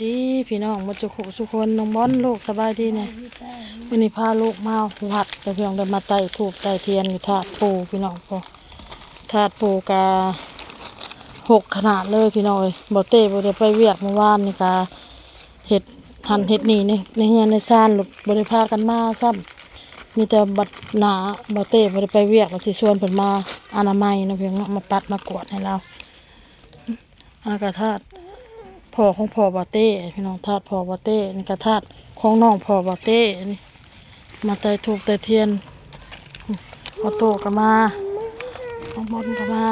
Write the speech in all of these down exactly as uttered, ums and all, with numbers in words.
ดีพี่น้องหมดสุขุสุคน น้องบอลลูกสบายดีเนี่ย มื้อนี้พาลูกมาวัดเด้อพี่น้อง ได้มาไต้ธูปไต้เทียนอยู่ธาตุปู่พี่น้อง โอ้ ธาตุปู่กะหกขนาดเลยพี่น้องเอ้ย บ่เต้บ่ได้ไปเวียกเมื่อวานนี่กะเฮ็ดหั้นเฮ็ดนี่ในในเฮือนในซาน ลูกบ่ได้พากันมาซ้ำ มีแต่บัดหน้าบ่เต้บ่ได้ไปเวียก ว่าสิชวนเพิ่นมาอนามัยเนาะพี่น้องเนาะ มาปัดมากวาดให้ลาว อันนั้นกะธาตุพ่อของพ่อบ่าวเต้พี่น้อง ธาตุพ่อบ่าวเต้ นี่กะธาตุของน้องพ่อบ่าวเต้ นี่มาไต้ธูปไต้เทียน ออโต้กะมา น้องบอลกะมา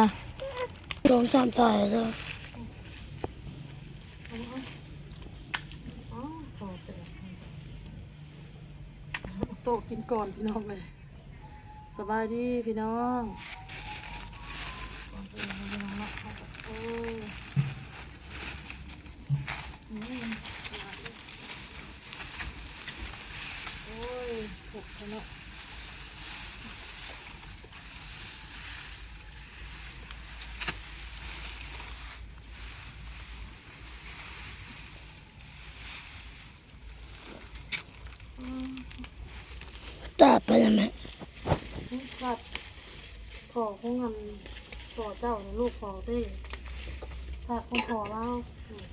สองสามสายเลย ออโต้กินก่อนพี่น้องเลย สบายดีพี่น้อง โอ้ย อืม โอ้ย ถูกแล้วเนาะ อืม จ้าไปยังไง ครับ พ่อของอัน พ่อเจ้าน่ะ ลูกพ่อเต้ ครับ ของพ่อลาว อืม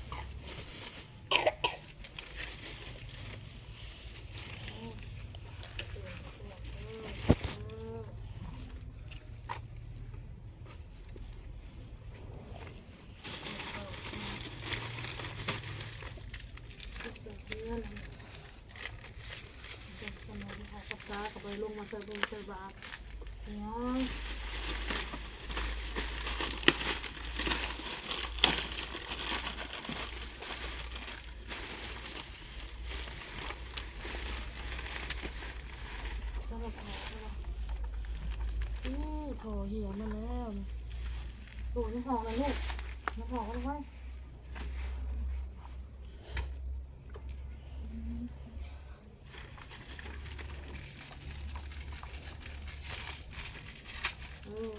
กับตากับไปลงมาใส่บงใส่บาตรเนาะ แล้วก็พอแล้วก็อู้ พอเหี่ยวมาแล้ว โอ้ย น้ำหอมนะลูก น้ำหอมก็ได้ เออ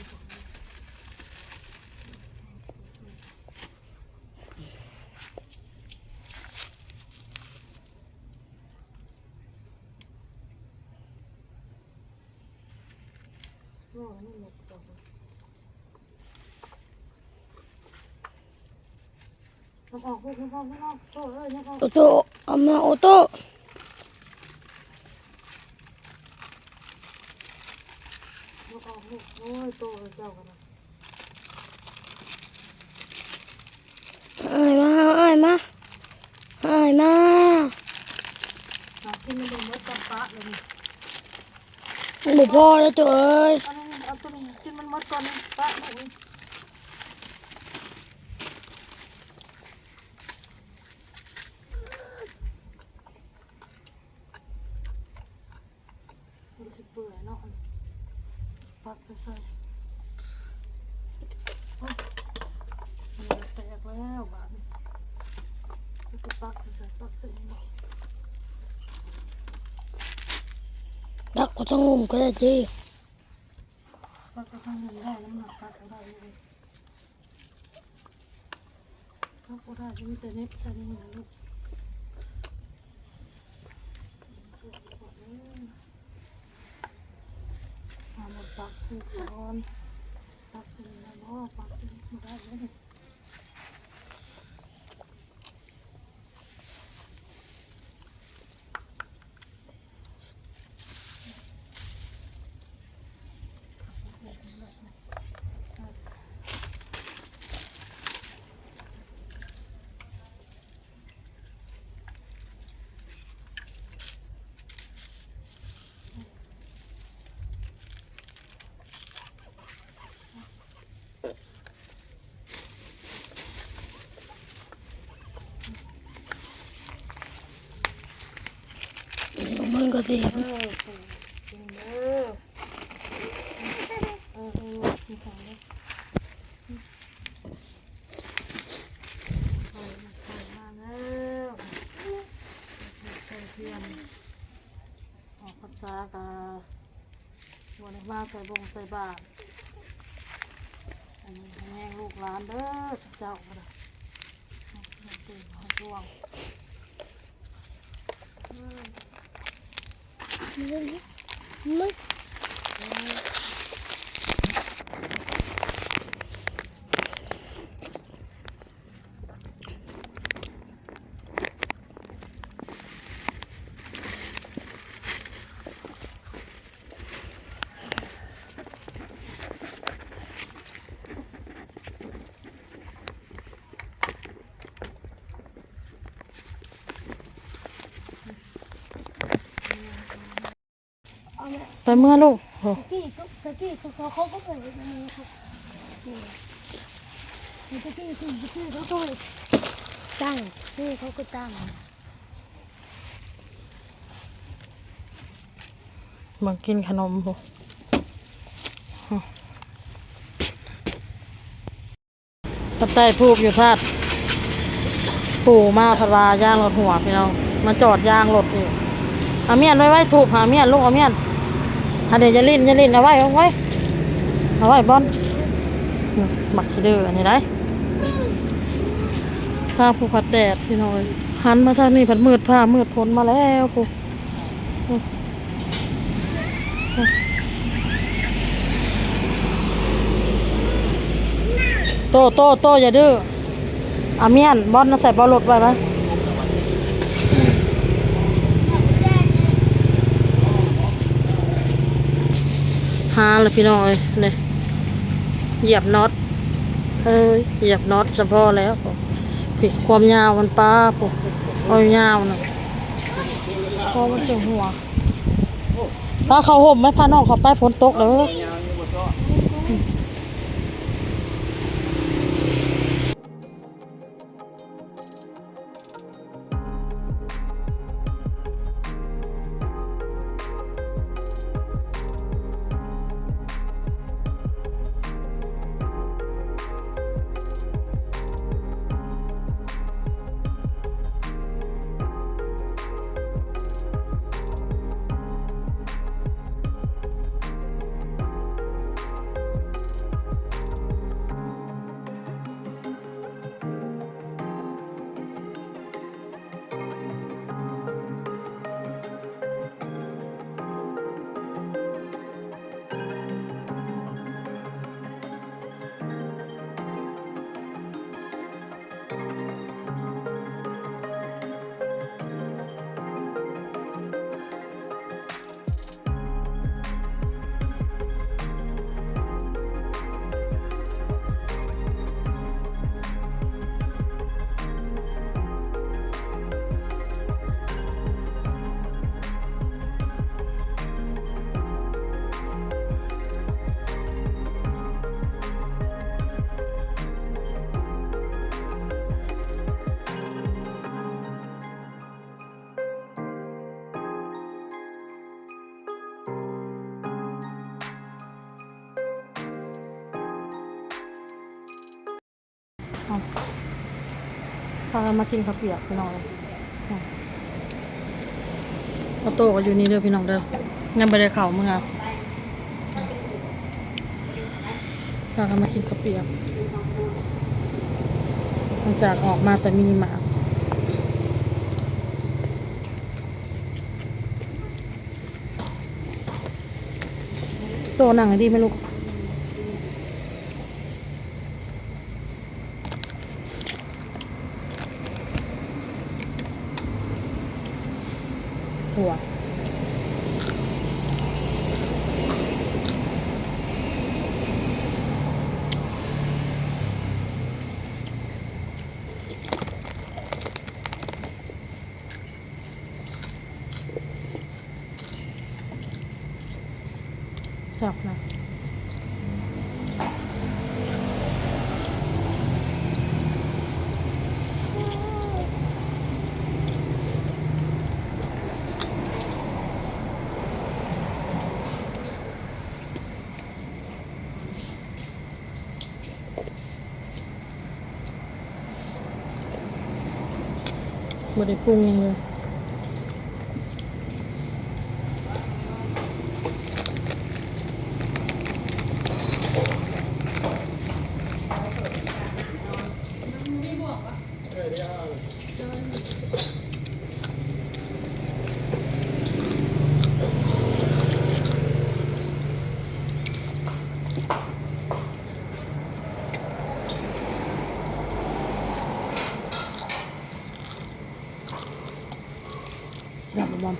โอ้ นี่เม็ดดอก น้ำออกลูก น้ำออก น้ำออก โตเอ้ย น้ำออก โอโต้ เอามาโอโต้ น้ำออกลูก โอ้ย โตเอ้ย เจ้ากันนะ เอ้ยมา เอ้ยมา เอ้ยมา หากินมันบ่หมดกับปะเลยนี่ มันบ่พอแล้วโตเอ้ย เอาตัวนี้ เอาตัวนี้ กินมันหมดก่อนนะ ปะลูกนี่ มันสิเปื่อยเนาะ ปักใส่ใส่ โอ้ย มันแตกแล้วบาดนี้ ก็สิปักใส่ใส่ ปักใส่นี่เนาะ ดักก็ต้องงมก็ได้จี ปักก็ต้องงมได้ น้ำหนักปักก็ได้เลย ก็บ่ได้ มีแต่เน็บใส่นี่นะลูก เอามาปักคือก่อน ปักใส่นี่นะบ่ ปักใส่นี่บ่ได้เลย มันก็ดี เออ กินเด้อ เออ เออ กินของเด้อ ไป ไปมาแล้ว ไปเที่ยง ออกพรรษาก็บ่ได้มาใส่บงใส่บาตร อันนี้แห้งลูกหลานเด้อ เจ้าก็ได้ ช่วง ไปเมือลูกโอ้ตะกี้ตะกี้เขาเขาก็ไปตะกี้ตะกี้เขาก็ตั้งนี่เขาก็ตั้งมากินขนมพุ้น ก็ใต้ธูปอยู่ธาตุปู่มา พัดว่ายางรถหัวพี่น้อง มาจอดยางรถอยู่ เอาเมียนไว้ไว้ธูป หาเมียนลูก เอาเมียน อันเดี๋ยวอย่าลิ้นอย่าลิ้น เอาไว้เอาไว้ เอาไว้บอนอืมบักขี้เดืออันนี้ได้ ทางผู้พัดแดดพี่น้องเอ้ย หันมาทางนี้พัดมืดผ้ามืดฝนมาแล้วผู้ โตโตโตอย่าดื้อ อาเมียนบอนใส่เบาะรถไว้ปะหาเลยพี่น้องเอ้ยเนี่ยเหยียบน็อตเอ้ยเหยียบน็อตเฉพาะแล้วพี่ความยาวมันป้าผมเอายาวนะเพราะมันจะหัว พาเขาห่มไหมพาน้องเขาไปฝนตกเลยพากันมากินข้าวเปียกพี่น้องเลยออโต้ก็อยู่นี่เด้อพี่น้องเด้อยังไม่ได้เข้าเมือพากันมากินข้าวเปียกหลังจากออกมาแต่มีหมาโตนั่งดีไหมลูกถั่วแซ่บนะบ่ได้ปรุงหยังเลย บอล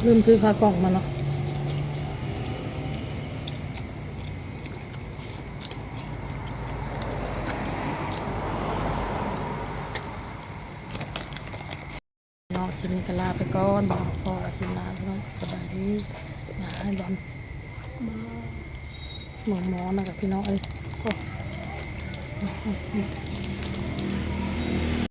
ลืมซื้อขากล่องมาเนาะ เนาะ คลิปนี้ก็ลาไปก่อน พอกันคลิปหน้าพี่น้อง สบายดี มาให้บอล หมอหมอนะกับพี่น้องเอ้ย โอ้